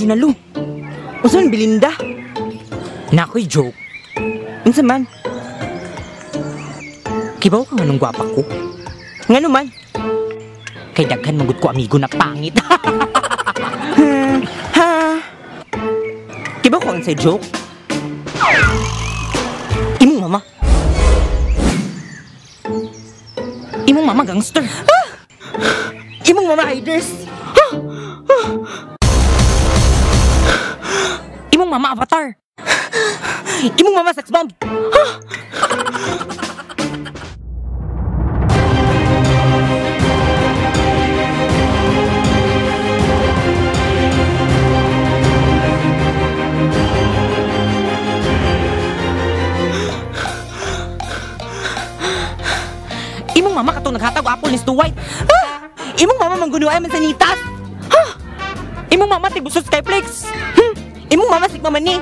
Junalo. Unsa man, Belinda? Na ako'y joke. Unsa man? Kibaw ka nganong gwapa ko? Ngano man? Kay daghan man gud ko amigo na pangit. Ha? Kibaw ko unsay joke? Imong mama. Imong mama gangster. Ah! Imong mama hiders. Ah! Ah! Imong mama avatar. Imong mama sex bomb. Ah! Imong mama katong naghatag og apple ni Snow White. Ah! Imong mama manggunuay man sa nitas. Ah! Imong mama tibusot Skyflex. Imong mama sigma mani.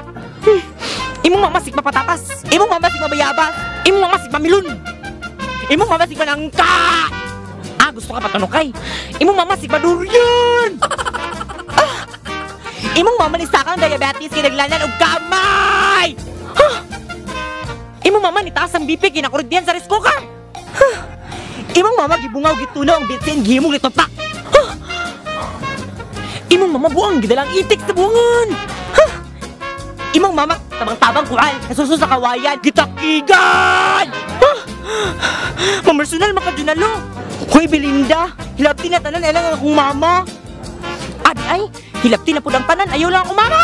Imong mama sigma patatas. Imong mama sigma bayabas. Imong mama sigma milon. Imong mama sigma nangka. Ah, gusto ka patunokay. Imong mama sigma durian. Ah! Imong mama ni sakang diabetes kay naglanan og kamay. Ah! Imong mama ni taas ang BP kinakurdian sa rice cooker. Ah! Imong mama gibungaw gitunaw ang bitsin gihimong litopak. Huh! Imong mama buang gidalang itik sa buwangan. Huh! Imong mama tabang-tabang kuan nasuso sa kawayan gitakigan. Huh! Mamersonal makadunalo. Hoy Belinda, hilabti na tanan ay lang akong mama. Abi ay, hilabti na pud ang tanan ayaw lang akong mama.